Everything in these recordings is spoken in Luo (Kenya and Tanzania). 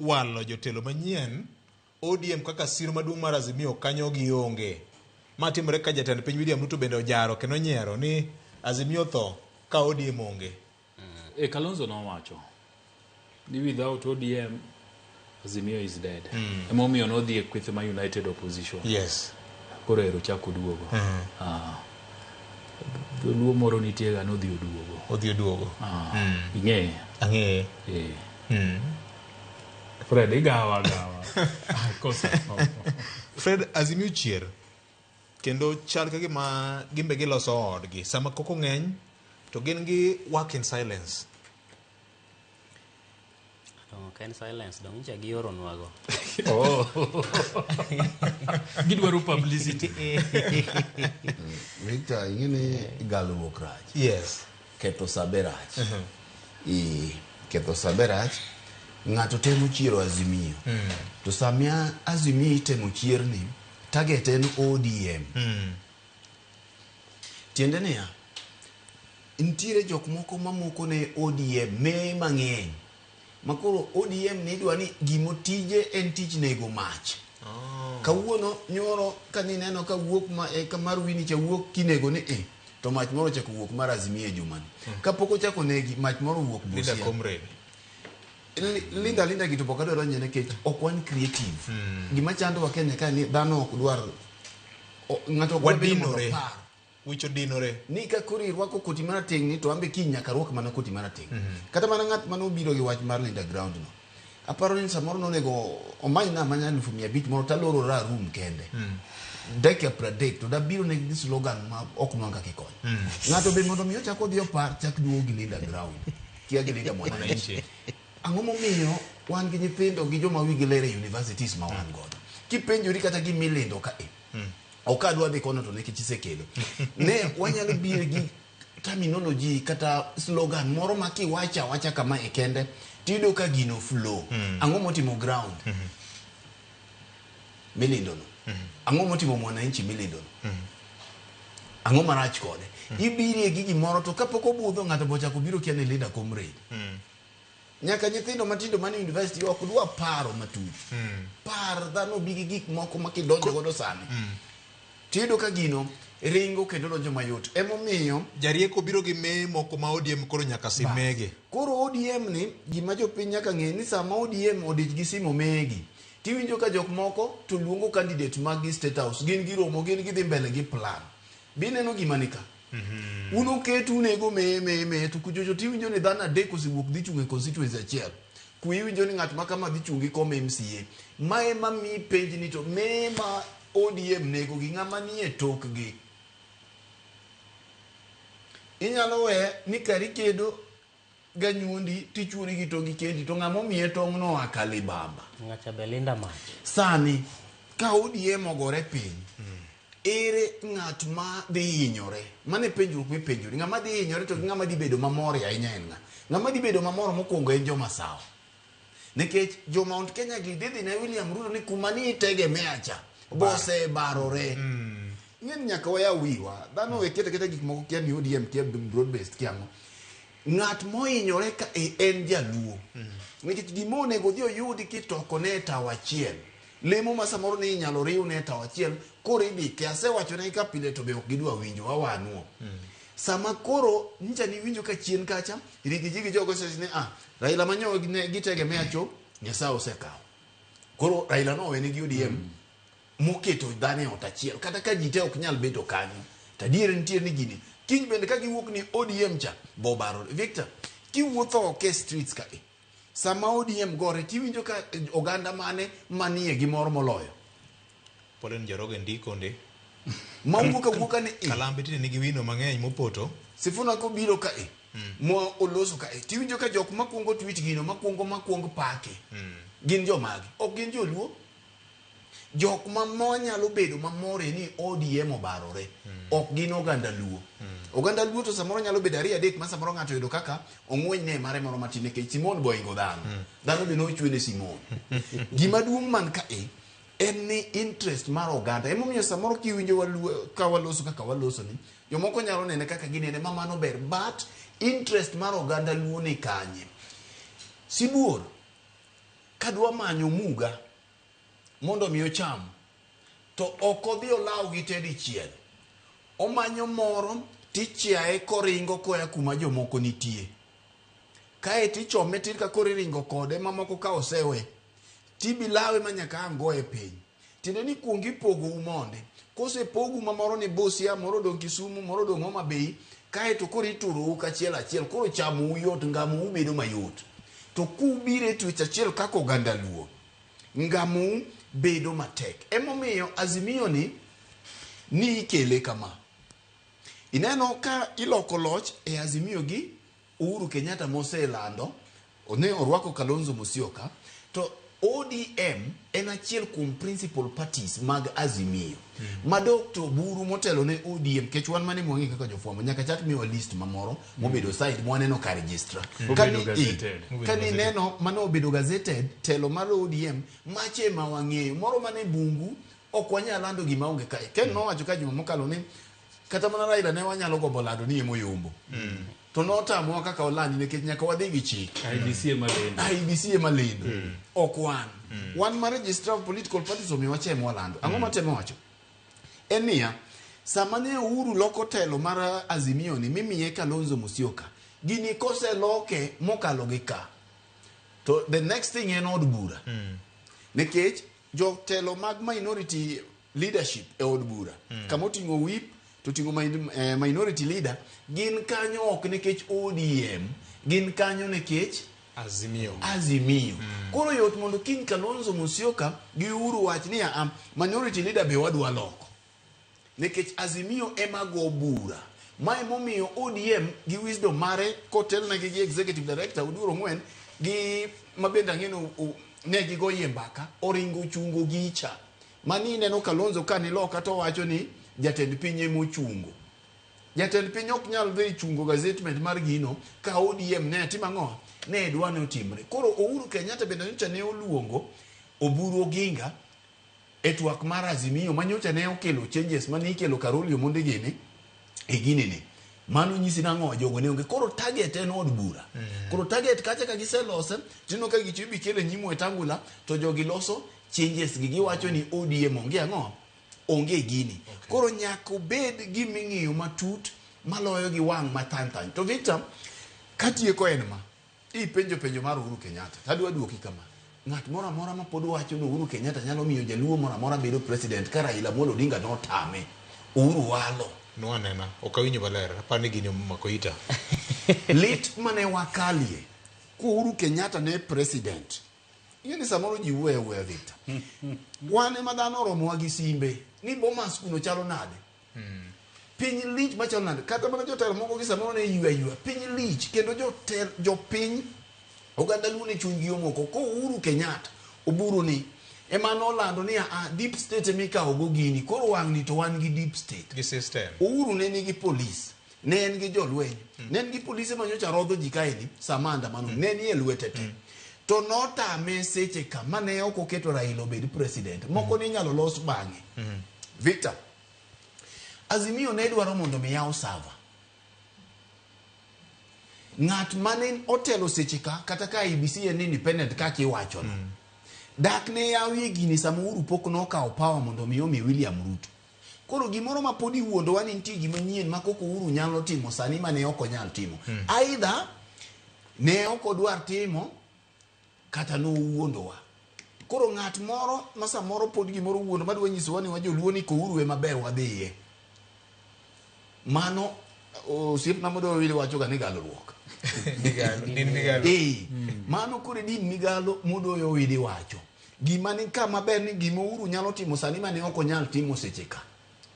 Walo jotelo manyien ODM kaka siro maduong' mar Azimio kanyo gionge. Ma timore ka jatend piny William Ruto bende ojaro kendo onyiero ni Azimio tho ka ODM onge. E Kalonzo nowacho ni without ODM Azimio is dead. Emomiyo nodhi e kweth ma United Opposition. Yes. Koro ero chako duogo. Ah. Dholuo moro nitie ga nodhi oduogo. Odhi oduogo. Ah. Ing'eye? Ang'eye. Eh. Fred igawa gawa. Koso. Fred Azimio chier kendo chal ka gima gimbe giloso odgi sama koko ng'eny to gin gi work in silence. Dong' ok en silence, dong' nyicha gioronwago. Oh. Gidwaro publicity. Victor, ing'e ni galruok rach. Yes. Ketho sabe rach. Ee, ketho sabe rach. Ng'ato temo chiero Azimio. To sama Azimio itemo chierni, target en ODM. Tiende niya, nitiere jok moko mamoko ne ODM mee mang'eny. Makoro ODM ni idwa ni gimotije en tich nego mach. Kawuono nyoro kanineno ka wuok ma, e, ka mar Winnie cha wuok kinego ni e, to mach moro ochako wuok mar Azimio e jumani. Kapok ochako negi, mach moro owuok Linda Busia. comrade. Linda Linda gi to pok adwa donje nikech ok wan creative. Gima chandowa Kenya ka ni dhano ok dwar ng'ato ok dwar bedo mondo Wadinore. opar. Wich odinore. Ni ka koro irwako koti marateng' ni to ambe kiny nyaka arwak mana koti marateng'. Kata mana ng'at mane obiro gi wach mar Linda Ground no. Aparo ni samoro nonego omanyna amanya 500,000 moro talorora a room kende. Dakika 30 to dabiro ne gi slogan ma ok nwang' kaka ikonyo. Ng'ato be mondo mi ochak odhi opar chak duogo gi Linda Ground. Kia gi Linda Mwananchi. Ang'o momiyo wan gi nyithindo gi joma wigi ler e universities ma wan godo? Kipenjori kata gima ilindo ka e. Ok adwa dhi kono to nikech isekelo. Ne wanyalo biro gi terminology kata slogan moro ma kiwacho awacha kama e kende tiyudo ka gino flow. Ang'o motimo ground? Milindo no. Ang'o motimo mwananchi milindo no? Ang'o marach kode? Ibirie gi gimoro to kapok obudho ng'ato bochako biro kia ni Linda comrade. Nyaka nyithindo matindo mane university ok dwa paro matut. Par dhano bi gi gik moko ma kidonjo godo sani. Tiyudo ka gino ringo kendo donjo mayot. Emomiyo Jarieko biro gi mee moko ma ODM koro nyaka sim mege. Koro ODM ni gima jopiny nyaka ng'e ni sama ODM odich gi simo megi tiwinjo ka jok moko to luongo candidate mag gi State House gin giromo gin gidhi mbele gi plan. Bineno gima ni ka. Un oketu unego meye meye meye to kuchocho tiwinjo ni dhano adek osewuok dhi chung' e constituency achiel. Ku iwinjo ni ng'at ma kama dhi chung' gi kom MCA. Ma ema mi penj ni to meye ma ODM nego gi ng'ama nie tokgi. Inyalo we ni kari kedo ganyuondi tichuori gi tongi kendi to ng'ama omiye tong' no oa Kalibamba. Ng'acha be Linda mach. Sani ka ODM ogore piny, ere ng'at ma dhi hinyore? Mano e penjruok mipenjori. Ng'ama dhi hinyore to gi ng'ama dhi bedo mamor ahinya en ng'a? Ng'ama dhi bedo mamor mokwongo en joma sawa. Nikech jo Mount Kenya gi dhi dhi ne William Ruto ni kuma ni itegemea cha bosebarore. Ing'e ni nyaka wayaw wiwa. Dhano we keto aketa gik moko kia ni ODM kia broad based kia ang'o. Ng'at mohinyore ka e en jaluo. Nikech gima onego odhi oyudi kitoko ne e tawo achiel. Lemo ma samoro ni inyalo riw ne e tawo achiel, koro idike. Asewacho ne ka pile to be ok gidwa winjo, wawanuo. Sama koro nyicha niwinjo ka chien kacha, Rigiji gi jogo osewacho ni ah, Raila manyo ne gitegemea cho, Nyasaye osekawo. Koro Raila nowene gi ODM moketo dhano e ot achiel. Kata ka ji te ok nyal bedo kanyo. To adier nitie ni gini, kiny bende ka giwuok ni ODM cha, bobarore. Victor, kiwuotho oko e streets ka e, sama ODM gore, tiwinjo ka oganda mane manie gi mor moloyo? Pauline Njoroge ndiko ndi. Ma wuok awuoka ni i. Kalambi tinde nigi wino mang'eny mopoto. Sifuna kobiro ka e, ma oloso ka e, tiwinjo ka jok makwongo tweet gino, makwongo makwong pake, gin jomage? Ok gin joluo. Jok ma nyalo bedo mamor e ni ODM obarore, ok gin oganda Luo. Oganda Luo to samoro nyalo bedo ariyo adek ma samoro ng'ato oyudo kaka ong'weny ne mare moro matin nikech Simon boingo dhano. Dhano be nochwe ne Simon. Gima duong' man ka e, en ni interest mar oganda. Emomiyo samoro kiwinjo waluo, ka waloso kaka waloso ni, jomoko nyalo nene kaka ginene ma mano ber, but interest mar oganda Luo ni kanye? Sibuor. Kadwa manyo muga mondo mi ocham, to ok odhi olaw gi te dichiel. Omanyo moro tichiaye koringo koya kuma jomoko nitie. Kae tichome tir ka koro iringo kode mamoko ka osewe. Tibilawe ma nyaka ang' goye piny. Tiende ni kuong ipogou mondi. Kosepogu ma moro ni Busia, moro odong' Kisumu, moro odong' Homa Bay, kae to koro iturou kachiel achiel, koro chamou yot, ngamou bedo mayot. To kubiro e twech achiel kaka oganda Luo, ngamou bedo matek. Emomiyo Azimio ni ikele kama. Ineno ka iloko loch e Azimio gi Uhuru Kenyatta moselando, ne orwako Kalonzo Musyoka, to ODM en achiel kuom principal parties mag Azimio. Ma Dr. Oburu motelo ne ODM, kech wan mane mwang'e kaka jofwambo, nyaka chak miwa list mamoro mobedo signed mwaneno ka registrar. Obedo gazetted. Kani neno mane obedo gazetted, telo mar ODM, mache ma wang'eyo. Moro mane bungu, ok wanyal lando gima onge kae. Ken nowacho ka juma mokalo ni kata mana Raila ne wanyalo gombo lando ni emoyombo. To notamowa kaka olandi nikech nyaka wadhi gi chik. IEBC ema lendo. IEBC ema lendo. Ok wan. Wan ma registrar of political parties omiyo wache walando. Ang'o matemo wacho? En niya, sama ne Uhuru loko telo mar Azimio ni mimiye Kalonzo Musyoka, gini koseloke mokalo gi ka, to the next thing en od bura. Nikech jotelo mag minority leadership e od bura, kama oting'o whip to oting'o minority leader, gin kanyo ok nikech ODM, gin kanyo nikech Azimio. Azimio. Koro yot mondo kiny Kalonzo Musyoka gi Uhuru wach ni a minority leader be wadwa loko. Nikech Azimio ema go bura. Ma emomiyo ODM gi wisdom mare kotelnegi gi executive director Oduor Ong'wen gi mabende ang'eno ne gigoyie mbaka oringo chungo gicha. Mani ineno Kalonzo ka ni loka to wacho ni jatend piny emochungo. Jatend piny ok nyal dhi chungo gazettement mar gino ka ODM ne timo ang'o? Ne dwa ni otimre. Koro Uhuru Kenyatta bende nyocha ne oluongo Oburu Oginga e twak mar Azimio ma nyocha ne okelo changes mane ikelo Karoli Omondi gini e gini ni. Mano nyisi nang'o jogo ne onge. Koro target en od bura. Koro target kacha ka giselose, tineno ka gicho ibi kelo e nyim Wetangula to jogi loso changes gi giwacho ni ODM onge ang'o? Onge gini. Koro nyaka obed giming'iyo matut maloyo gi wang' mathany thany. To Victor, katieko en ma, ipenjo penjo mar Uhuru Kenyatta, tadwa duoki kama. Ng'at moro amora ma pod wacho ni Uhuru Kenyatta nyalo miyo jaluo moro amora bedo president ka Raila Amolo Odinga notame. Uhuru walo. Nwanena, ok awinjo maler, aparo ni gini omako ita. Lit mane wakalie ku Uhuru Kenyatta ne president. Ing'e ni samoro ji wuoyo awuoya Victor. Wan ema dhano oromowa gi simbe ni Bomas kuno chalo nade. Piny lich machalo nade. Kata mana jotelo moko gi samoro ne ywa ywa. Piny lich kendo jotel jopiny oganda Luo ne chunygi omoko. Ko Uhuru Kenyatta Oburu ni ema nolando ni a deep state ema ikawo go gini. Koro wang' ni to wan gi deep state. Gi system. Uhuru ne nigi polis, ne en gi jolweny, ne en gi polise ma nyocha rodho ji kaeni sama andamano, ne ni e lwete te. To notame seche ka mane ok oketo Raila obed president. Moko ne inyalo los bang'e. Victor, Azimio ne dwaro mondo mi yaw server. Ng'at mane otelo seche ka kata ka IEBC en independent kaka iwacho no. Dak ne yawie gini sama Uhuru pok nokawo power mondo mi omi William Ruto. Koro gimoro ma pod iwuondowa ni nitie gima nyien ma koko Uhuru nyalo timo sani mane ok onyal timo. Either ne ok odwar timo kata nowuondowa. Koro ng'at moro ma samoro pod gimoro wuondo madwa nyisowa ni wajoluo ni Kouru ema ber wadhiye. Mano osiepna modoyo wili wachoga ni galruok. Migalo, din migalo. Mano koro e din migalo modoyo wili wacho. Gima ni ka maber ni gima Uhuru nyalo timo sani mane ok onyal timo seche ka.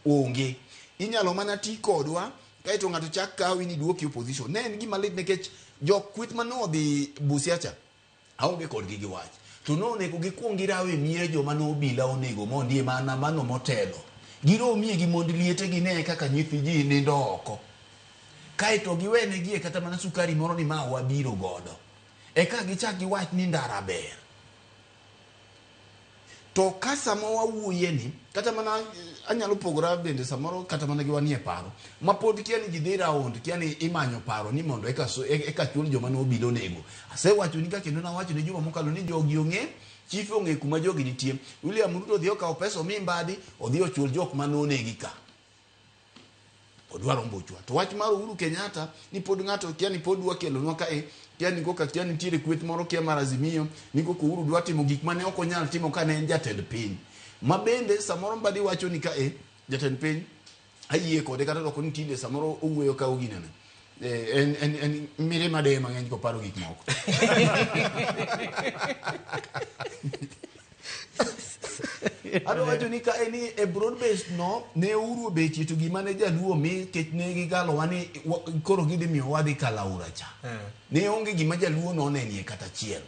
Onge. Inyalo mana ti kodwa kaeto ng'ato chak kawi ni duoki opposition. Ne en gima lit nikech jok kweth mane odhi Busia cha aonge kodgi gi wach. To nonego gikuong giraw e mier joma nobila onego mondi e maandamano motelo. Giromie gi mond liete gine kaka nyithi ji nindo oko. Kaeto giwenegie kata mana sukari moro ni ma wabiro godo. Eka gichak giwach ni ndara ber. To ka sama wawuoye ni, kata mana anyalo pogora bende samoro kata mana gi wanie paro, ma pod kia ni ji dhi round, kia ni imanyo paro ni mondo eka, eka chul joma ne obilo nego. Asewacho ni ka kendo nawacho ne juma mokalo ni jogi ong'e, chife ong'e kuma jogi nitie. William Ruto odhi okawo pesa omi Mbadi, odhi ochul jok mane onegi ka. Odwaro mbuchwa. To wach mar Uhuru Kenyatta ni pod ng'ato kia ni pod dwa kelonwa kae, kia ni koka kia nitiere kweth moro kia mar Azimio, ni koka Uhuru dwa timo gik mane ok onyal timo kane en jatend piny. Ma bende samoro Mbadi wacho ni kae, jatend piny, ayie kode kata doko ni tinde samoro owuoyo ka oginene. En mirima deye mang'eny koparo gik moko. Adwa wacho ni ka en e broad based no ne Uhuru obetie to gima ne jaluo mi kech ne gigalowa ni koro gidhi miyo wadhi kalaura cha. Ne onge gima jaluo nonenie kata achiel.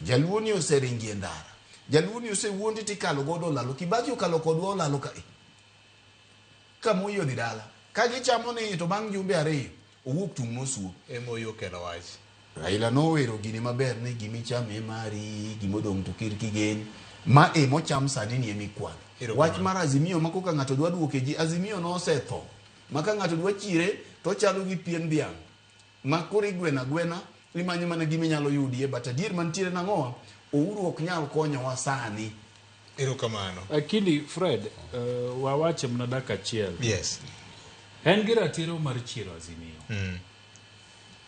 Jaluo ni oseringi e ndara. Jaluo ni osewuondi tikalo godo olalo. Kibaki okalo kodwa olalo ka. Ka Moi odhi dala. Ka gichamo ni to bang' jumbe 2 owuok tung' mosuo. Moi okelo wach. Raila nowero gini maber ni gimichame mari, gimodong' to kir kigen. Ma e mocham sani ni emikwano. Wach mar Azimio ma koka ng'ato dwa duoke ji, Azimio nosetho. Ma ka ng'ato dwa chire to chalo gi pien dhiang'. Ma koro igweno agwena, imanyo mana gima inyalo yudie, but adier mantiere nang'owa, Uhuru ok nyal konyowa sani. Erokamano. Lakini Fred, wawache mana dakika achiel. Yes. En gi ratiro mar chiero Azimio.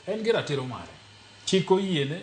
En gi ratiro mare. Chik oyiene